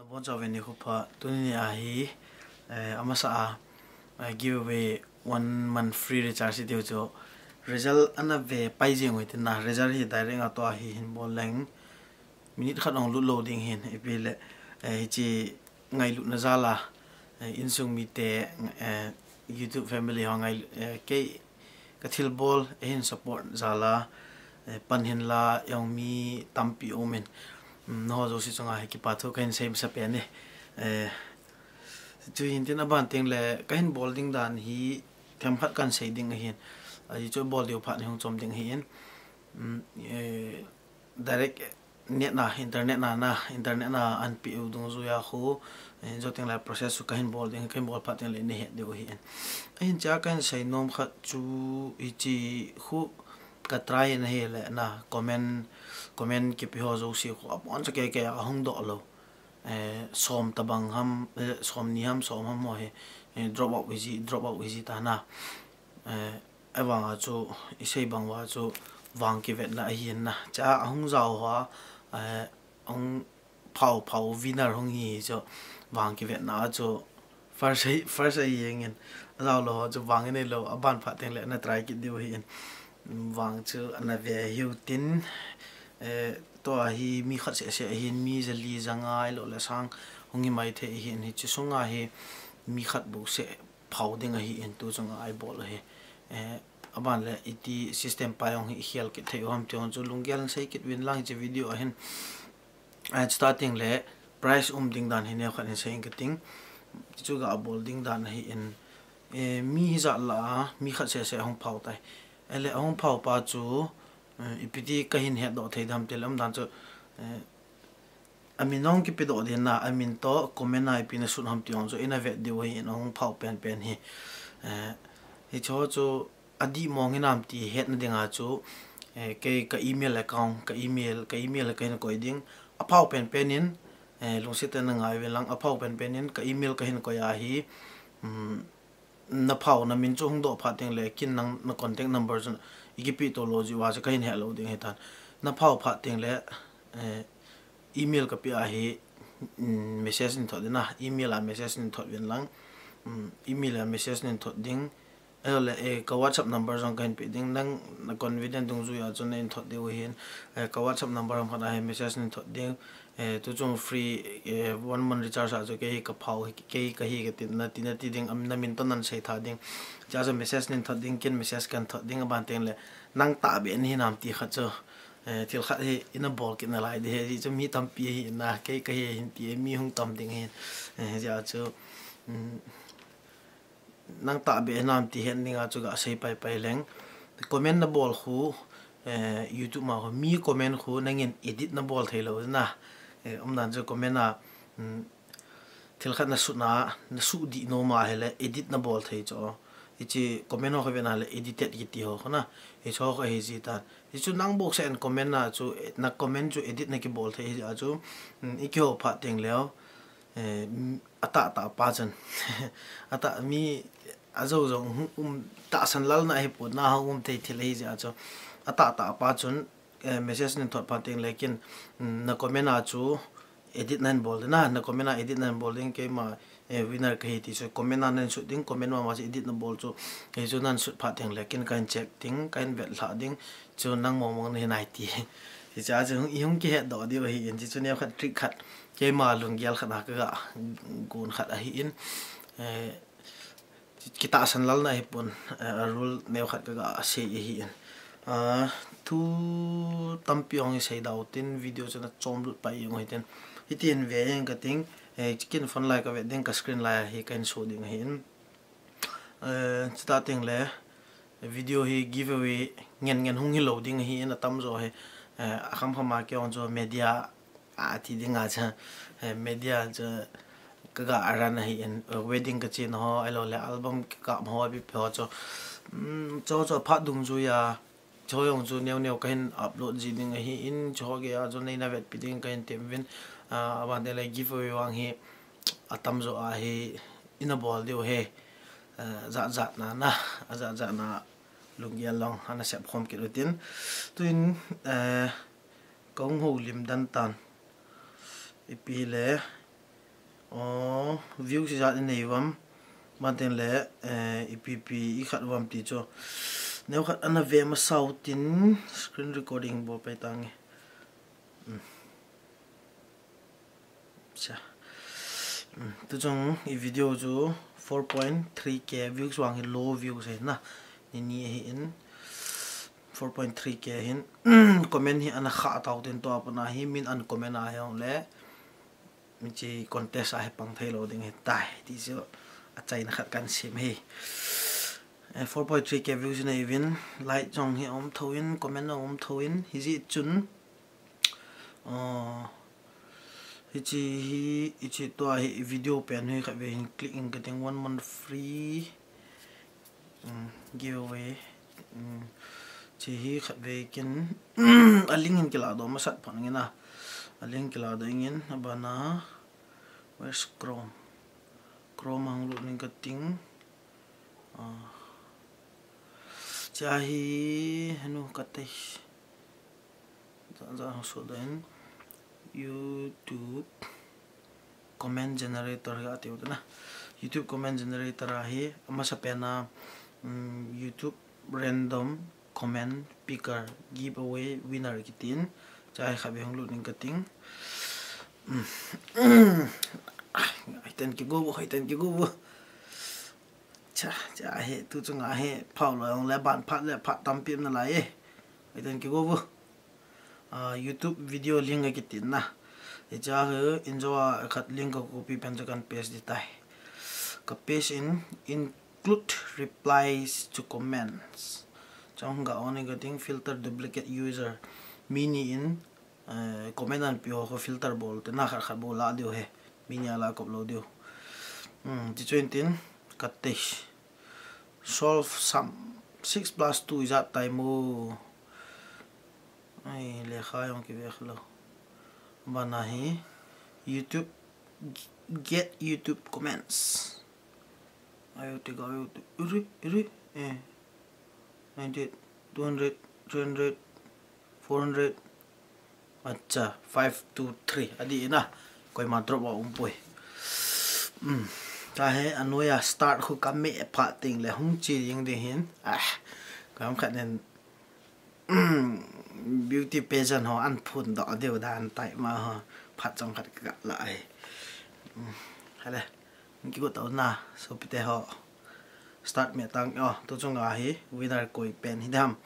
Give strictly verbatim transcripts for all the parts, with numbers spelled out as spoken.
Abon chau ve nikho pha, tuni a hi, eh, amasa a, eh, giveaway one month free recharge ti chu result ana ve pai jing u hitin na, result hi direct a to a hi hin bol leng minute khat ong lut lou ding hin ipi le, eh, hichi ngailutna jal a, eh, insung mite, eh, YouTube family ho ngai, eh, kei ka thilbol, eh, hin support jal a, eh, pan hin la, ong mi tampi um in, um, nangho jouse chunga hi kipa thu kahin sei masa pen e. Eh, chu hin tin aban teng le kahin bol ding dan hi themkhat kahin sei ding ahin. Ahi chu bol diu phat ni hung chom ding ahin. Um, eh, direct net na, internet na na, internet na an pi u dungjuia khu, eh, jou teng le process chu kahin bol ding, kahin bol phat teng le nei het diu ahin. Ahin chia kahin sei nom khat chu hichi khu ka try na hi le na comment, comment kipe ho jouse khu abon cha kei kei a hung doh lou. Eh, som tabang ham, eh, som ni ham, som ham ho hi, eh, drop out hi ji, drop out hi ji ta na. Eh, avang a chu, i sei bang uva chu vang kivetna ahin na. Cha ahung jao ho a, eh, hung phao phao winner hung hi chu vang kivetna a chu first ahi, first ahi jeng in. Ajao lou ho chu vang inei lou, aban phat teng le na try kit diu ahin. Vang chu ana ve hiu tin, eh, to a hi mi khat seh seh ahin mi jali janga ahilou le sang hung hi mai thei ahin hichi sunga hi mi khat bou seh phao ding ahin tu chunga ei bol ahi. Eh, aban le iti system pa jong hi khel kit thei u ham ti jong chu lunggel in sei kit uvin lang hichi video ahin. Eh, starting le prize um ding dan hi neo khat in sei ing ka ting. Chu ga bol ding dan ahin, eh, mi hi jat la a, mi khat seh seh hung phao tai. Eh, le hung phao pa chu, eh, ipi ti kahin het doh thei dam ti le um dan chu, eh, amin ong kipe doh din na, amin to comment a ipi na sut ham ti jong chu ina vet diu ahin ong phao pen pen hi. Eh, hicho chu adih mong hinam ti hetna dinga chu, eh, kei ka email account, ka email, ka email kahin koi ding. Aphao pen pen in, eh, lungset tah in na ngai uvin lang, aphao pen pen in ka email kahin koi a hi, um, na phao na min chu hung doh phat teng le kin nang na contact number chu i kipe to lou jiu a chu kahin he lou ding hitan. Na phao phat teng le, eh, email ka pe a hi, um, message nin thot ding na, email a message nin thot uvin lang, um, email a message nin thot ding. Ahilou le, eh, ka WhatsApp number jong kahin pe ding, nang na convenient dungjuia chu na in thot diu ahin, eh, ka WhatsApp number ham khat a hi message nin thot ding, eh, tu chung free, eh, one month recharge a chu kei hi ka phao, kei hi ka hi ka ti, na ti, na ti ding, am, na min to nan sei tha ding. Cha chu message nin thot ding, kin message kan thot ding, aban teng le, nang tahbeh na hinam ti khat chu, eh, thil khat hi ina bol kit na lai di hi, chu mi tampi ahi na, kei ka hi hin ti, mi hung tam ding ahin, eh, cha chu, um, nang tahbeh hinam ti het dinga chu ga sei pai pai leng. Comment na bol khu, eh, YouTube ma khu, mi comment khu nangin edit na bol thei lou na. Eh, um dan chu comment a, um, thil khat na sut na, na sut dih nom a hile edit na bol thei chu. Hichi comment ho kha ve na le edited kiti ho kha na. Hicho kha hi ji tan. Hichu nang bou seh in comment na chu, na comment chu edit na kibol thei hi a chu, um, i kihou phat teng leu. Eh, atah tah pa chun. Atah mi ajou jong hung um tahsan lal na hi pon na hung um thei thil ahi jeh a chu. Atah tah pa chun, eh, message nin thot phat teng le kin, mm, na comment a chu edit nan bol ding na, na comment a edit nan bol ding keima, eh, winner ka hi ti chu comment a nan sut ding, comment ma ma chu edit na bol chu, eh, chu nan sut phat teng le kin kahin check ding, kahin vet lha ding, chu nang mong mong na hi nai ti. Hicha chu hung, i hung kihet doh diu ahi in, chu neo khat trick khat. Keima lunggel khat a ka ga gon khat ahi in, eh, kitahsan lal na hi pon, eh, a rule neo khat ka ga sei ahi in. Ah, thu tampi hung i sei dau tin video chu na chom lut pai jong hi tin. Hitin ve jeng ka ting, eh, chicken phone lai ka ve ding ka screen lai hi kahin so ding ahi in. Eh, chuta teng le video hi giveaway ngen ngen hung hi lou ding ahi in atam jo hi, eh, akham kham a kei jong chu media a ti ding a cha, eh, media cha ka ga aran ahi in, eh, wedding ka chena ho, ahilou le album ka kap ho, ipi ipi ho chu, um, chu chu phat dungjuia, chu jong chu neo neo kahin upload ji ding ahi in, chu ho gei a chu nei na vetpi ding kahin tem uvin, ah, aban teng le giveaway vang hi, atam jo a hi ina bol diu ahi, eh, jat jat na na, ajat jat na lunggel long ana sep khom kit u tin. Tuin, eh, ka hung houlim den tan. Ipi le, Oh, views ijat inei uvam. Ban tin le, eh, ipi pi ikhat uvam ti chu. Neo khat ana ve masau tin screen recording bol pai tange. Hmm. Cha. Hmm. Tu chung i video chu four point three K views vang hi low views hi na. Ni ni hi in four point three K hin comment hi ana kha tau tin tua pana hi min an comment a hi ong le. Hiche contest a hi pang thei lou ding hitai, ti chu achaina khat kan sim hi. Eh, four point three K views nei uvin, like jong hi um tho in, comment jong um tho in, hijeh chun, uh, hiche hi, hiche tua hi video pen hi khat ve hin click in ka ting one month free. Hmm, giveaway. Hmm, hiche hi khat ve kin, a link in kila doh masat pon ngin a. A link kila doh ngin, abana, where's Chrome? Chrome hung lut ning ka ting. Ah. Hiche hi, henu ka te. Za, za, so then YouTube comment generator hi ati u te na. YouTube comment generator a hi, amasa pen a, um, YouTube random comment picker giveaway winner kitin. Hiche hi khat ve hung lut ning ka ting. Um, ai, ten ki go, ai, ten ki go. Cha, cha hi, tu chunga hi, phau lou jong le ban phat le phat tampi um nalai e. Ai, ten ki go. Ah, YouTube video link a kitin na. Hiche hi, in jo a khat link ka copy pen chu kan paste ding tai. Ka paste in, include replies to comments. Chong ga on ka ting filter duplicate user. Mi ni in, eh, comment an pe ho, ho filter bol te na khat khat bol la diu he. Mi ni a la kop lou diu. Hmm, ti chu in tin, ka te. Solve sum. Six plus two ijat tai mo. Ai, lekha jong ki ve kha lou. Bana hi YouTube, get YouTube comments. Ayo, te ga, ayo, te. Iri, iri, eh. Ninety, two hundred, three hundred, four hundred. Acha, five two three. Adi ina. Koima drop a um poi. Hmm. Tahe, anoiya start khu ka me phat ting le hung chi ding ding hin. Ah, kam khat nen, hmm, beauty pageant ho an phun doh diu dan tai ma ho. Phat chang khat ka la ai. Hmm. Hale. Ki go tau na, so pite ho. Start me tang, oh, tu chunga hi, winner koi pen hi dam.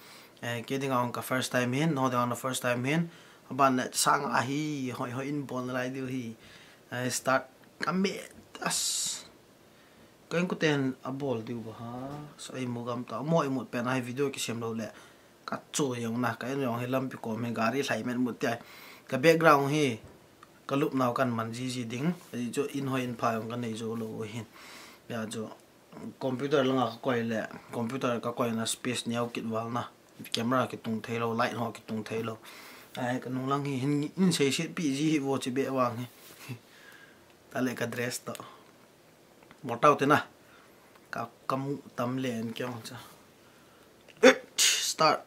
Eh, kei dinga hung ka first time hin, no dinga hung first time hin. Aban le sang a hi, hoi hoi in bol nalai diu hi. Eh, start ka me, as. Ka in kuten a bol diu ba ha. So, ei mu gam ta, mo ei mu pen a hi video ki sem lou le. Ka chu jong na, ka in jong hi lampi kom hi gari lhai met mu ti ai. Ka background hi, ka lup nau kan man ji ji ding. Ahi chu in hoi in pha jong ka nei jou lou hin. Ya chu computer langa ka koi le, computer ka koi na space neo kit val na. Camera ki tung thei lou, light ho ki tung thei lou. Ai, ka nung lang hi hin in sei sit pi ji hi vo chi be vang hi. Ta le ka dress to. Bol tau te na. Ka, ka mu tam le en kyong cha. Start.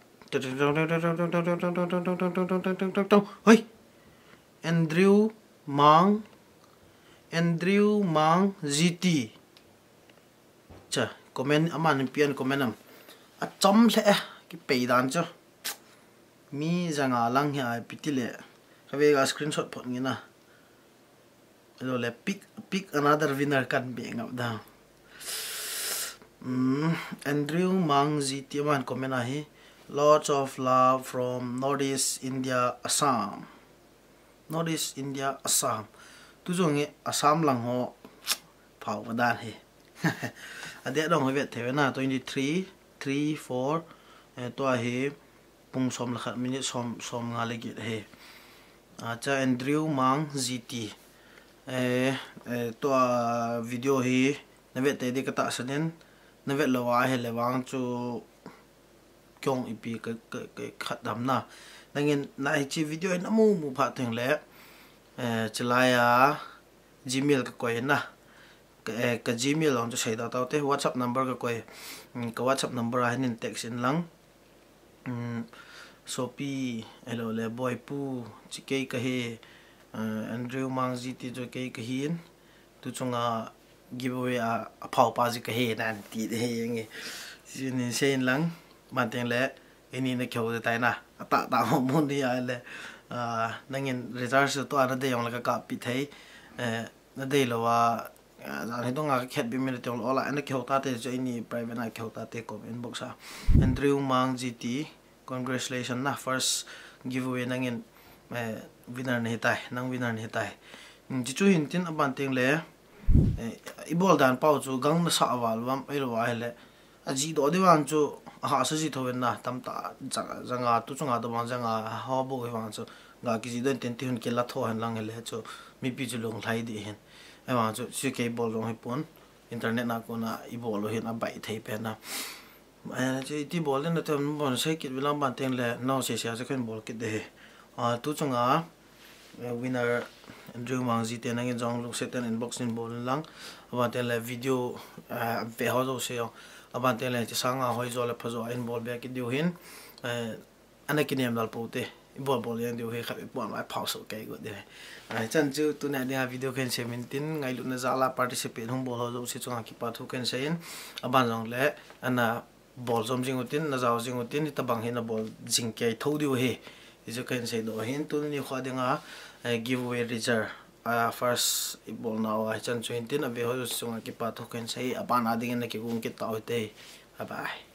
Hoi. Andrew Mang. Andrew Mang G T. Cha, comment, aman pian comment am. Achom le, eh, ki pei dan chu. Mi janga lang hi ai piti le. Ka ve ga screenshot phot ngin a. Lo le pick, pick another winner kan be ngap da. Mm, Andrew Mang G T aman comment a hi. Lots of love from Northeast India, Assam. Northeast India, Assam. Tu jong hi Assam lang ho phau va dan hi. Adeh dong ho vet thei ve na, twenty three, three, four, eh, tua hi pung som le khat minute som, som nga le get hi. Acha Andrew Mang G T. Eh, eh, tua video hi na vet te di ka tahsan in, na vet lou a hi le vang chu kyong ipi ka, ka, ka khat dam na. Nangin na hiche video in amu mu phat teng le, eh, chilai a Gmail ka koi na. Ka, eh, ka Gmail ong chu sei da tau te, WhatsApp number ka koi. Mm, ka WhatsApp number a hin text in lang. Mm, Sopi, hello le, Boipu, chi kei ka hi, eh, Andrew Mang G T chu kei ka hin. Tu chunga giveaway a, a phao pa ji ka he nan ti de he nge. Ji nin sei in lang, man teng le, ini na kihou de tai na. A ta ta ho mun ni a le. Ah, nangin result chu to a na dei jong le ka kap pi thei. Eh, na dei lo a, ah, jan hi dong a ka khet bi mi le teng lo la, na kihou ta te chu ini private na kihou ta te ko inbox a. Andrew Mang G T, congratulations na, first giveaway nangin, eh, winner na hi tai, nang winner na hi tai. Hmm, ji chu hin tin a ban teng le, eh, i bol dan pau chu gang na sa a val vam, ei lo a hi le. A ji do de vang chu, a ha sa ji tho na, tam ta, jang, jang a, tu chunga do vang jang a, ha bo hi vang chu, ga ki ji do tin ti hun ki la tho hen lang hi le chu, mi pi chu lung lai di hin. Ei vang chu, si kei bol jong hi pon, internet na ko na, i bol lo hin a bai thei pe na. Eh, chu iti bol le na tem bon sei kit vilang ban teng le, nau se sia chu khen bol kit de he. Ah, tu chunga, eh, winner Andrew Mang G T nangin jong lungset ten inbox in bol in lang. A ban teng le video, eh, ve ho jo se jong. A ban teng le chi sanga hoi jo le pha jo in bol be kit diu hin. Eh, ana kinem dal po te. I bol bol yang diu hi khat i puan vai phao so kei go de. Eh, chan chu tu na dia video khen se min tin ngailut na ja la participate hung bol ho jo se chunga kipa thu khen se in. A ban jong le ana bol jom jing utin, na jao jing utin, hitabang hi na bol jing kei tho diu hi. Hi chu ka hin sei doh hin, tuni nikho dinga, eh, giveaway result, ah, first i bol nau a, hichan chu hin tin, a ve ho chunga kipa thu ka hin sei, a ban a dingin na kigon kit tau hite. Bye bye.